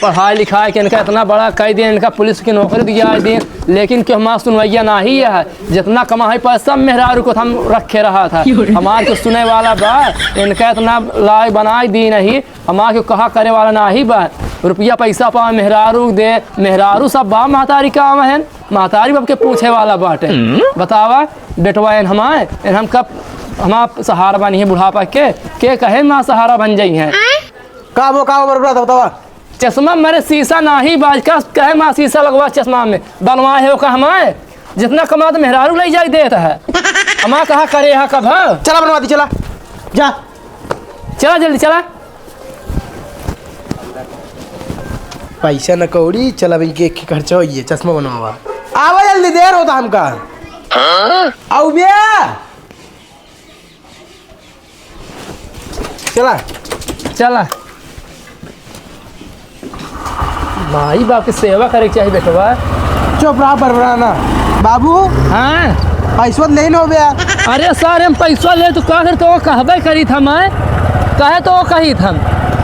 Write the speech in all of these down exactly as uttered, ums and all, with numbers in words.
पढ़ाई लिखाई के इनका इतना बड़ा कइ दिए, इनका पुलिस की नौकरी दिया दिए, लेकिन क्यों हमार सुनवैया नाहीं है। जितना कमाई पाए सब मेहरारू को हम रखे रहा था। हमार के सुने वाला बा, इनका इतना लायक बनाइ दी नहीं, हमार के कहा करे वाला नाहीं बा। रुपया पैसा पावे मेहरारू दे, मेहरारू सब बा महतारी का आवे हैं, महतारी बाप के पूछे वाला बाटे। बतावा बेटवा, एन हमार, एन हम कब हमार सहारा बनी है बुढ़ापा के, के कहे माँ सहारा बन जाई हैं। का वो, का वो बरबरा था, बतावा। चश्मा मेरे शीशा नाहीं बाज का, कहे माँ शीशा लगवा चश्मा में, बनवाए हो का हमार? जितना कमा तो मेहरारू लइ जाए देत है। हमार कहा करे हा कब, हाँ? चला बनवा दी, चला। जा। चला जल्दी चला। पैसा न कौड़ी, चला भाई के, के खर्चा होइए, चश्मा बनवावा। आवा जल्दी, देर होता हमका। आउ बे। चला। चला। माई बाप के सेवा करे के चाही बेटवा। चुप रहा बरबराना। बाबू। हाँ। पैसवा ले लो बे। अरे सर, हम पैसवा ले तो का कर तो कहबे करी था मैं। कहे तो कही था।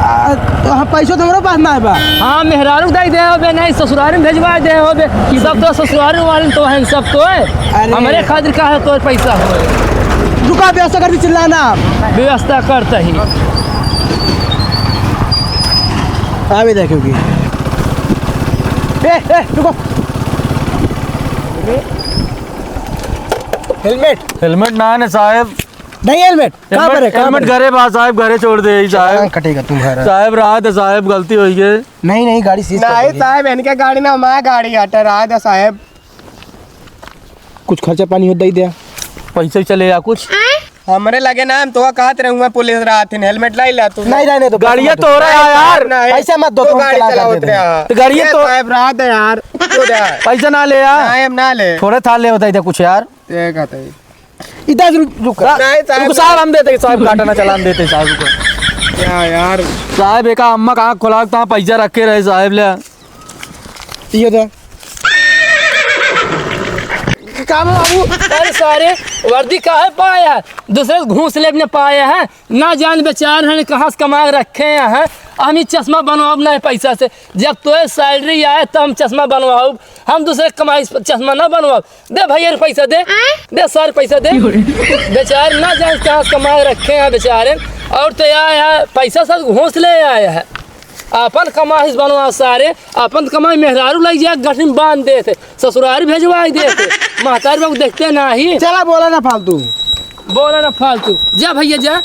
आ, तो हम पैसवा तो हमरो पास ना है बा। हाँ, मेहरारू दाई दे होबे, नहीं ससुरारी में भेजवा दे होबे। सब तो ससुरारी वाले तो हैं, सब तो है। अरे। हमरे खातिर का है तोर पैसा हो? रुका, व्यवस्था कर दी, चिल्लाना। व्यवस्था करते ही। आवे देखो की। ए, ए, रुको। हेलमेट। हेलमेट ना है साहेब। नहीं हेलमेट। कहाँ पर है, कहाँ हेलमेट पर है? घरे बा साहेब, घरे छोड़ दे ही साहेब। हाँ, कटेगा तुम्हारा। साहेब, राहत है साहेब, गलती होई है। नहीं, नहीं, गाड़ी सीज कर नहीं देंगे। साहेब, इनके गाड़ी ना, हमारा गाड़ी हटे, राहत है साहेब। कुछ खर्चा पानी हो दे दे। पैसे चले या कुछ? हमरे लगे ना, हम तो कहत रहे हुआ पुलिस रात दिन हेलमेट लाई ला तू। नहीं, नहीं, नहीं, तो गाड़िया पैसा मत दो। तोरा है यार। नहीं, पैसा मत दो, तो तुम गाड़ी चला चलाओ कर दे उतरे दे। हैं। तो गाड़िया ये तो साहब रात है यार, तू जा। पैसा ना ले यार। नहीं, हम ना ले। थोड़े था ले होता इधर कुछ यार। ये कहते हैं। इधर रुक, रुक। सा-, नहीं, साहब, रुक साहब, नहीं। हम देते हैं, साहब, काटा ना चला, हम देते हैं, साहब, रुको। क्या यार? साहब, एका अम्मा कहाँ खुला, कहाँ पैसा रखे रहे, साहब, ले। ये दे। का बाबू? अरे सारे, वर्दी काहे पाया है? दूसरे से घूस लेने पाया है। ना जान बेचार हैं, कहाँ से कमा के रखे हैं। हम ही चश्मा बनवाब ना है पैसा से। जब तोहे सैलरी आए, तब हम चश्मा बनवाब। हम दूसरे कमाई से चश्मा ना बनवाब। दे भैया रे पैसा दे, दे सारे पैसा दे। बेचार ना जान कहाँ से कमा के रखे हैं बेचारे। और तो या, या पैसा सब घूस ले आया है। अपन कमाई से बनवा सारे, अपन कमाई मेहरारू लग जाए, गठरी में बांध देते, ससुरारी भेजवाई देते। महतारी बाबू देखते नाही। चला, बोला ना फालतू। बोला ना फालतू। जा भैया जा,